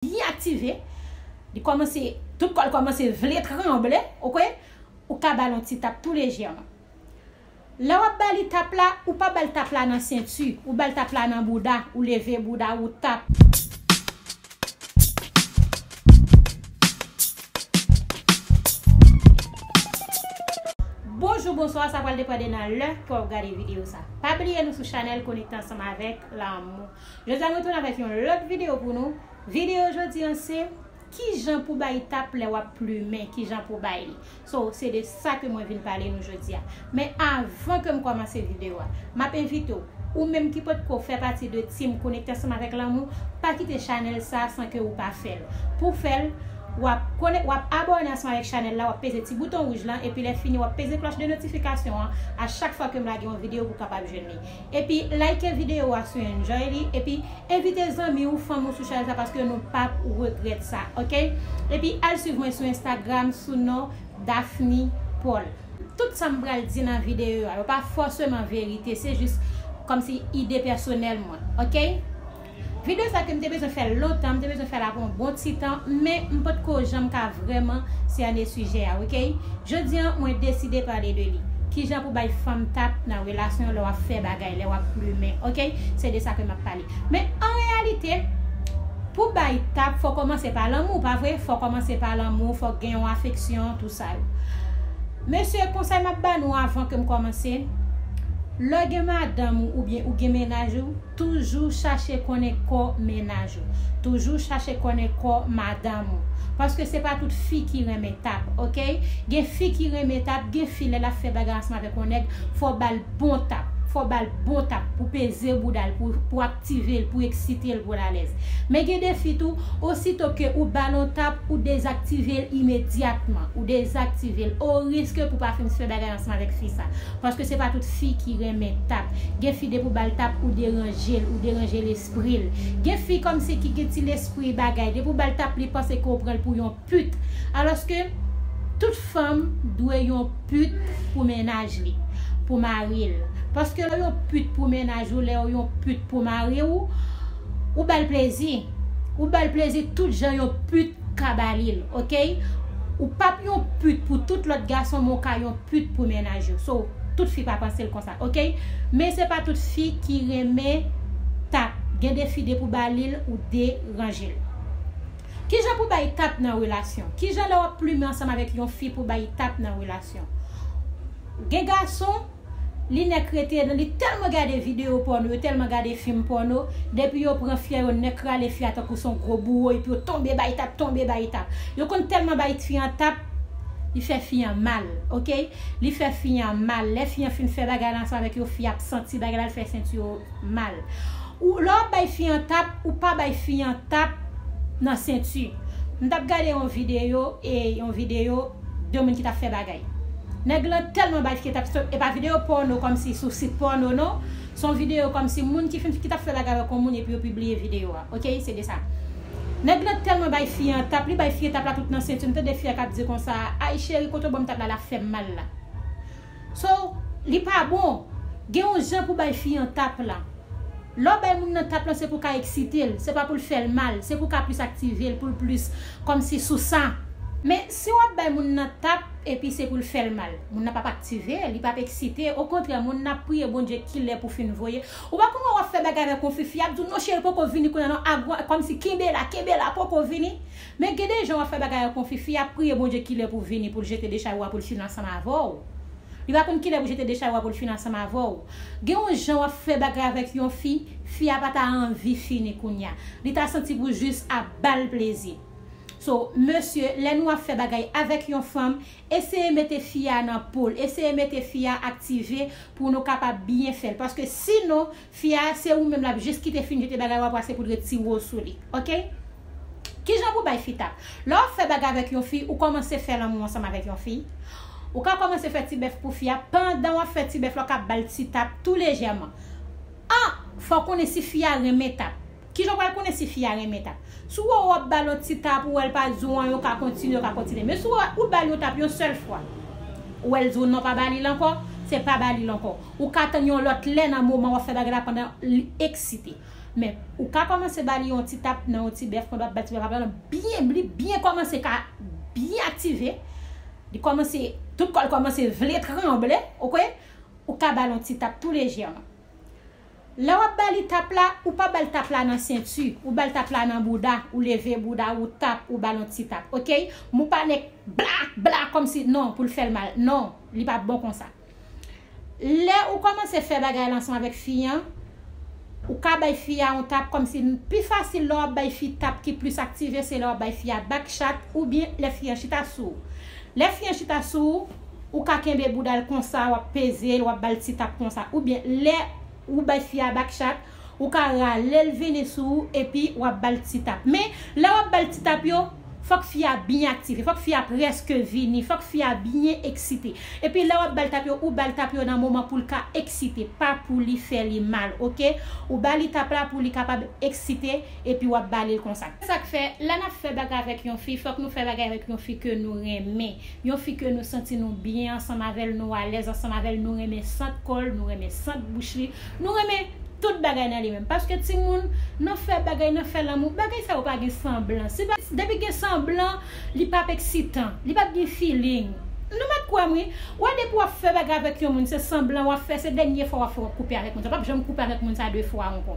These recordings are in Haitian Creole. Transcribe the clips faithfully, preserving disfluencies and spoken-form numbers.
byen aktive, li kòmanse, tout kò l kòmanse vle tranble, ok? Ou ka ba l yon ti tap tou lejèman. Lè w ap ba li tap la, ou pa ba l tap la nan senti, ou ba l tap la nan bouda, ou leve bouda, ou tap. Bonjou, bonswa, sa pral depann de nan lè ke w ap gade videyo sa. Pa bliye nou sou chanèl Konekte Ansanm avèk Lanmou. Jodi a mwen retounen avèk yon lòt videyo pou nou. Videyo jodi an se kijan pou bay tap lè w ap plimen, kijan pou bay li. So, se de sa ke mwen vin pale nou jodi a. Men avan ke m kòmanse videyo a, m ap envite w, ou menm ki potko fè pati de team Konekte Ansanm avèk Lanmou, pa kite chanèl sa san ke ou pa fè l. Pou fè l, w ap konek-, w ap abòne ansanm avèk chanèl la, w ap peze ti bouton wouj lan, epi lè fini, w ap peze klòch de notifikasyon an a chak fwa ke m lage yon videyo pou w kapab jwenn li. Epi, like videyo a si w enjoy li, epi envite zanmi w, fanmi w sou chanèl sa, paske nou p ap regrèt sa, ok? Epi, al swiv mwen sou Instagram sou non Daphne Paul. Tout sa m pral di nan videyo a, yo pa fòseman verite, se jis kòmsi ide pèsonèl mwen, ok? Videyo sa ke m te bezwen fè l lontan, m te bezwen fè l apre yon bon ti tan, men m potko janm ka vrèman sène sijè a, ok? Jodi an, mwen deside pale de li. Kijan pou bay fanm tap nan relasyon lè w ap fè bagay, lè w ap plimen, ok? Se de sa ke m ap pale. Men an reyalite, pou bay tap, fò kòmanse pa lanmou, pa vre? Fò kòmanse pa lanmou, fò gen yon afeksyon, tou sa yo. Mesye, konsèy m ap ba nou avan ke m kòmanse, lè w gen madanm ou oubyen ou gen mennaj ou, toujou chache konnen kò mennaj ou. Toujou chache konnen kò madanm ou. Paske se pa tout fi ki renmen tap, ok? Gen fi ki renmen tap, gen fi lè l ap fè bagay ansanm avèk yon nèg, fò w ba l bon tap. Fò w ba l bon tap pou peze bouda l, pou, pou aktive l, pou eksite l, pou l alèz. Men gen de fi tou, osito ke ou ba l yon tap, ou dezaktive l imedyatman. Ou dezaktive l o riske pou pa fin fè bagay ansanm avèk fi sa. Paske se pa tout fi ki renmen tap. Gen fi depi w ba l tap, ou deranje l, ou deranje lespri l. Gen fi kòmsi ki gen ti lespri bagay. Depi w ba l tap, li panse ke w pran l pou yon pit. Alòske, tout fanm dwe yon pit pou mennaj li, pou mari l. Paske lè w yon pit pou mennaj ou, lè w yon pit pou mari w, ou ba l plezi. Ou ba l plezi tout jan yon pit ka ba li l, ok? Ou p ap yon pit pou tout lòt gason, men w ka yon pit pou mennaj ou. So, tout fi pa panse l konsa, ok? Men se pa tout fi ki renmen tap. Gen de fi depi w ba li l, ou deranje l. Kijan pou bay tap nan relasyon? Kijan lè w ap plimen ansanm avèk yon fi pou bay tap nan relasyon? Gen gason, li nèk rete, li tèlman gade videyo pòno, yo tèlman gade fim pòno, depi yo pran fi a, yo nèk rale fi a tankou se yon gwo bouwo, epi yo tonbe bay tap, tonbe bay tap. Yo konn tèlman bay fi an tap, li fè fi an mal, ok? Li fè fi an mal. Lè fi an fin fè bagay la ansanm avèk yo, fi a ap santi bagay la, l fè senti yo mal. Ou, lè w ap bay fi an tap, ou pa bay fi an tap nan senti. M t ap gade yon videyo, e yon videyo de moun ki t ap fè bagay. Nèg lan tèlman bay fi an tap, e pa videyo pòno kòmsi sou sit pòno, non. Se yon videyo kòmsi moun ki fin, ki t ap fè bagay avèk yon moun epi yo pibliye videyo a. Ok, se de sa. Nèg lan tèlman bay fi an tap, li bay fi an tap la tout nan senti. M tande fi a k ap di konsa, "Ay cheri, kote w ban m tap la, l ap fè m mal la." So, li pa bon. Gen yon jan pou bay fi an tap la. Lè w bay moun nan tap lan, se pou w ka eksite l, se pa pou l fè l mal, se pou w ka plis aktive l, pou l plis kòmsi sou sa. Men si w ap bay moun nan tap, epi se pou l fè l mal, moun nan p ap aktive, li p ap eksite, okontrè, moun nan ap priye Bondye kilè pou fin voye. Ou pa konn wè w ap fè bagay avèk yon fi, fi ap di w, "Non, cheri, poko vini kounye a non, agwa, kòmsi kenbe la, kenbe la, poko vini." Men gen de jan w ap fè bagay avèk yon fi, fi ap priye Bondye kilè pou vini, pou l jete dechay ou a, pou l fin ansanm avè w. Li pa konn kilè pou jete dechay ou a pou l fin ansanm avè w. Gen yon jan w ap fè bagay avèk yon fi, fi a pa ta anvi fini kounye a. Li ta santi pou jis ap ba l plezi. So, mesye, lè nou ap fè bagay avèk yon fanm, eseye mete fi a nan po l, eseye mete fi a aktive pou nou kapab byen fè l. Paske sinon, fi a, se ou menm l ap jis kite fin jete bagay ou a, apre se pou l retire w sou li. Ok? Kijan pou bay fi tap? Lè w ap fè bagay avèk yon fi, ou kòmanse fè lanmou ansanm avèk yon fi. Ou ka kòmanse fè ti bèf pou fi a. Pandan w ap fè ti bèf la, w ka ba l ti tap tou lejèman. An, fò w konnen si fi a renmen tap. Kijan w pral konnen si fi a renmen tap? Si w wè w ap ba l yon ti tap, ou wè l pa di w anyen, ou ka kontinye, ou ka kontinye. Men si w wè ou ba l yon tap yon sèl fwa, ou wè l di w non, pa ba li l ankò, se pa ba li l ankò. Ou ka tann yon lòt lè nan moman w ap fè bagay la pandan li eksite. Men, ou ka kòmanse ba li yon ti tap nan yon ti bèf, pandan w ap ba l ti bèf ap la, byen, li byen kòmanse ka byen aktive. Li kòmanse, tout kò l kòmanse vle tranble, ok? Ou ka ba l yon ti tap tou lejèman. Lè w ap ba li tap la, ou pa ba l tap la nan senti, ou ba l tap la nan bouda, ou leve bouda, ou tap, ou ba l yon ti tap, ok? Mou pa nèk bla, bla, kòmsi, non, pou l fè l mal. Non, li pa bon konsa. Lè ou kòmanse fè bagay la ansanm avèk fi an, ou ka bay fi a yon tap kòmsi, pi fasil lè w ap bay fi tap ki plis aktive, se lè w ap bay fi a back shot oubyen lè fi an chita sou ou. Lè fi an chita sou ou, ou ka kenbe bouda l konsa, w ap peze l, w ap ba l ti tap konsa. Oubyen lè ou bay fi a back shot, ou ka rale l vini sou ou epi w ap ba l ti tap. Men, lè w ap ba l ti tap yo, fòk fi a byen aktive, fòk fi a prèske vini, fòk fi a byen eksite. Epi lè w ap ba l tap yo, ou ba l tap yo nan moman pou l ka eksite, pa pou li fè li mal, ok? Ou ba li tap la pou li kapab eksite, epi w ap ba li l konsa. Se sa k fè, lè n ap fè bagay avèk yon fi, fòk nou fè bagay avèk yon fi ke nou renmen. Yon fi ke nou santi nou byen ansanm avè l, nou alèz ansanm avè l, nou renmen sant kò l, nou renmen sant bouch li, nou renmen tout bagay nan li menm. Paske timoun, nan fè bagay, nan fè lanmou, bagay sa yo pa gen sanblan. Si ba, depi gen sanblan, li p ap eksitan, li p ap gen feeling. Nou mèt kwè m wi. Wè depi w ap fè bagay avèk yon moun, se sanblan w ap fè, se dènye fwa w ap fè w ap koupe avèk moun sa. W p ap janm koupe avèk moun sa de fwa ankò.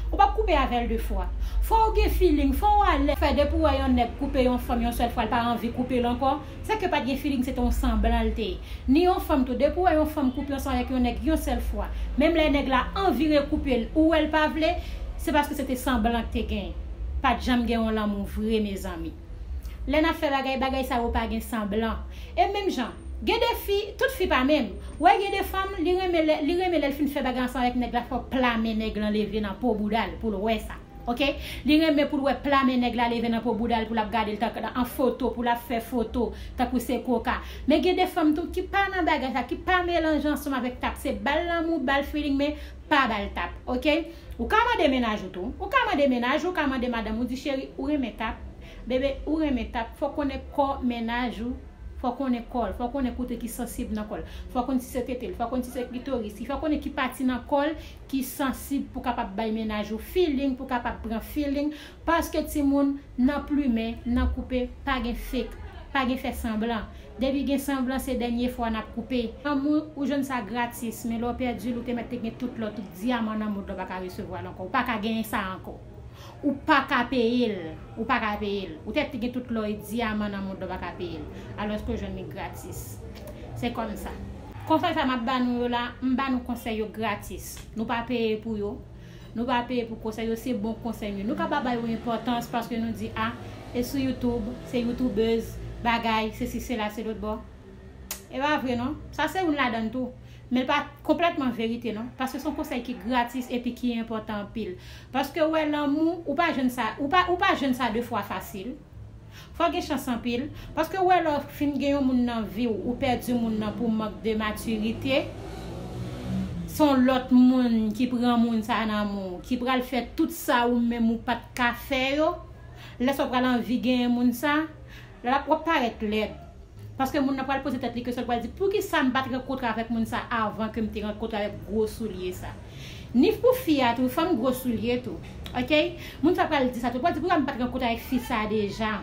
Ou p ap koupe avè l de fwa. Fò w gen feeling, fò w alèz. Fè depi w wè yon nèg koupe yon fanm yon sèl fwa, l pa anvi koupe l ankò, se ke pa t gen feeling, se te yon sanblan l te ye. Ni yon fanm tou, depi w wè yon fanm koupe ansanm avèk yon nèg yon sèl fwa, menm lè nèg la anvi rekoupe l, ou wè l pa vle, se paske se te sanblan k te genyen. Pa t janm gen yon lanmou vre, mezanmi. Lè n ap fè bagay, bagay sa yo pa gen sanblan. E menm jan, gen de fi, tout fi pa menm. Wè gen de fanm, li renmen lè, li renmen lè l fin fè bagay ansanm avèk nèg la, fò pla men nèg lan leve nan po bouda l pou l wè sa. Ok? Li renmen pou l wè pla men nèg la leve nan po bouda l, pou l ap gade l tank, an foto, pou l ap fè foto, tankou se koka. Men gen de fanm tou ki pa nan bagay sa, ki pa melanje ansanm avèk tap. Se ba l lanmou, ba l feeling, men pa ba l tap. Ok? Ou ka mande mennaj ou tou. Ou ka mande mennaj ou, ou ka mande madanm ou, di, cheri, ou renmen tap. Bebe, ou renmen tap. Fò konnen kò mennaj ou. Fò konnen kò l, fò konnen kote ki sansib nan kò l. Fò konn si se tete l, fò konn si se klitoris li, fò konnen ki pati nan kò l ki sansib pou kapab bay mennaj ou feeling, pou kapab pran feeling. Paske timoun, nan plimen, nan koupe, pa gen fake, pa gen fè sanblan. Depi gen sanblan, se dènye fwa n ap koupe. Lanmou, ou jwenn sa gratis, men lè w pèdi l, ou te mèt te gen tout lò, tout dyaman nan mond lan, w pa ka resevwa l ankò. Ou pa ka genyen sa ankò. Ou pa ka peye l. Ou pa ka peye l. Ou te, te gen tout lò e dyaman nan mond lan, ou pa ka peye l. Alòske w jwenn li gratis. Se kòm sa. Konsèy sa m ap ba nou yo la, m ba nou konsèy yo gratis. Nou pa peye pou yo. Nou pa peye pou konsèy yo, se bon konsèy yo. Nou ka pa ba yo enpòtans paske nou di, a, e sou YouTube, se youtubèz, bagay, sesi, sela, se lòt bò. E pa vre non. Sa se youn ladan l tou. Men l pa konplètman verite non. Paske se yon konsèy ki gratis epi ki enpòtan anpil. Paske w wè lanmou, ou pa jwenn sa, ou pa, ou pa jwenn sa de fwa fasil. Fò gen chans anpil. Paske w wè lè w fin gen yon moun nan vi w, ou pèdi moun nan pou mank de matirite. Se yon lòt moun ki pran moun sa nan men w, ki pral fè tout sa ou menm ou pa t ka fè yo. Lè sa w pral anvi genyen moun sa, l ap, w ap parèt lèd. Paske moun nan pral poze tèt li kesyon, l pral di, poukisa m pa t rankontre avèk moun sa avan ke m te rankontre avèk gwo soulye sa? Ni pou fi a tou, fanm gwo soulye tou. Ok? Moun sa pral di sa tou, pral di, poukisa m pa t rankontre avèk fi sa deja?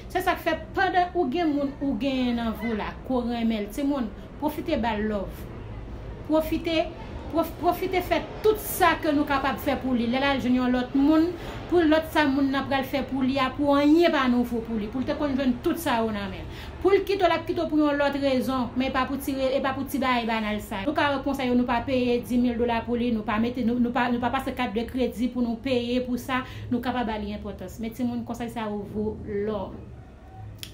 Se sa k fè, pandan ou gen moun ou genyen nan vi w la, ke w renmen l, timoun, pwofite ba l love. Pwofite, pwof-, pwofite fè tout sa ke nou kapab fè pou li. Lè l al jwenn yon lòt moun, pou lòt sa moun nan pral fè pou li a, pou anyen pa nouvo pou li. Pou l te konn jwenn tout sa yo nan men l. Pou l kite w, l ap kite w pou yon lòt rezon, men e pa pou ti re-, e pa pou ti bagay banal sa. Nou ka wè konsèy yo, nou pa peye dis mil dola pou li, nou pa mete, nou, nou pa, nou pa pase kat de kredi pou nou peye pou sa, nou ka pa ba li enpòtans. Men timoun, konsèy sa yo vo lò.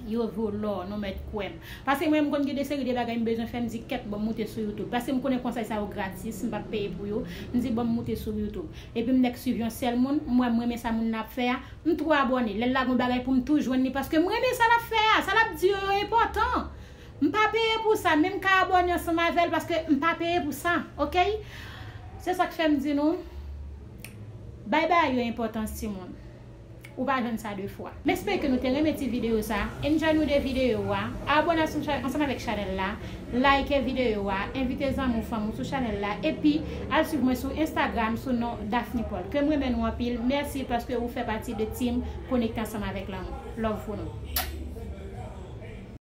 Yo vo lò, nou mèt kwè m. Paske mwen, m konn gen de seri de bagay m bezwen fè, m di, kèt, ban m moute sou YouTube. Paske m konnen konsèy sa yo gratis, m p ap peye pou yo. M di, ban m moute sou YouTube. Epi m nèk swiv yon sèl moun, m wè m renmen sa moun nan ap fè a, m tou abòne. Lè l lage yon bagay pou m tou jwenn li, paske m renmen sa l ap fè a, sa l ap di yo, yo enpòtan. M pa peye pou sa, men m ka abòne ansanm avè l, paske m pa peye pou sa, ok? Se sa k fè m di nou, bay bagay yo enpòtans, timoun. Ou pa jwenn sa de fwa. M espere ke nou te renmen ti videyo sa. Enjoy nou de videyo a. Abòne ansanm cha- ansanm avèk chanèl la. Like videyo a. Envite zanmi w, fanmi w sou chanèl la. Epi al swiv mwen sou Instagram sou non Daphne Paul. Ke m renmen nou anpil. Mèsi paske ou fè pati de team Konekte Ansanm Avèk Lanmou. Love pou nou.